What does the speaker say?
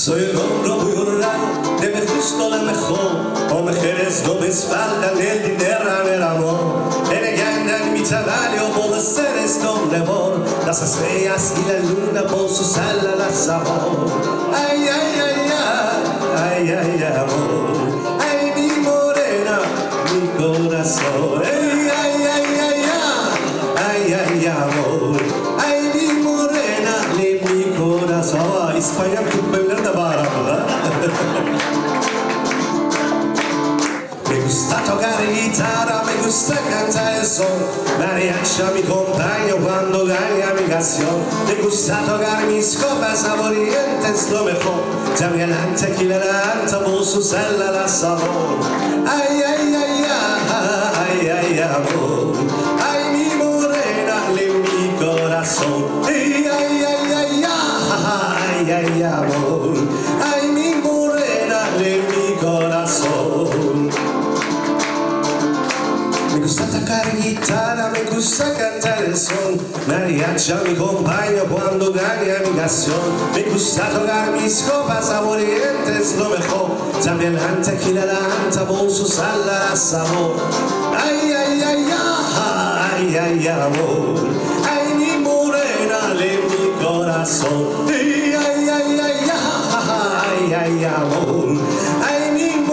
Soy el hombro muy honrado, de me justo la mejor. O mujeres no me faltan el dinero en el amor. En el ganan mi chavalio por ser esto amor. Las estrellas y la luna por su sala la sabor. Ay, ay, ay, ay, ay, ay, amor. Ay, mi morena, mi corazón. Ay, ay, ay, ay, ay, ay, ay, amor. Ay, mi morena, le mi corazón. İspanyol Türkmenleri de bağıramı Me gusta tocar guitarra, me gusta cantar el son. Mariachi a mi compañero cuando gana mi canción. Me gusta tocar mis copas, saborientes lo mejor. También la tequila, la bolso, sala, la sabor. Ay, ay, ay, ay, ay, ay, amor. Ay, mi morena, le mi corazón. Ay, ay, ay, ay, ay, ay, amor. Ay, mi morena, le mi corazón. Me gusta tocar guitarra, me gusta cantar el son. Mariachi a mi compañero cuando gane mi canción. Me gusta tocar mis copas, saborientes lo mejor. También la tequila, la bolso, sal, sabor. Ay, ay, ay, ay, ay, amor. Ay, mi morena, le mi corazón. Ay, ay, ay, ay, ay, ay, amor. Ay, mi.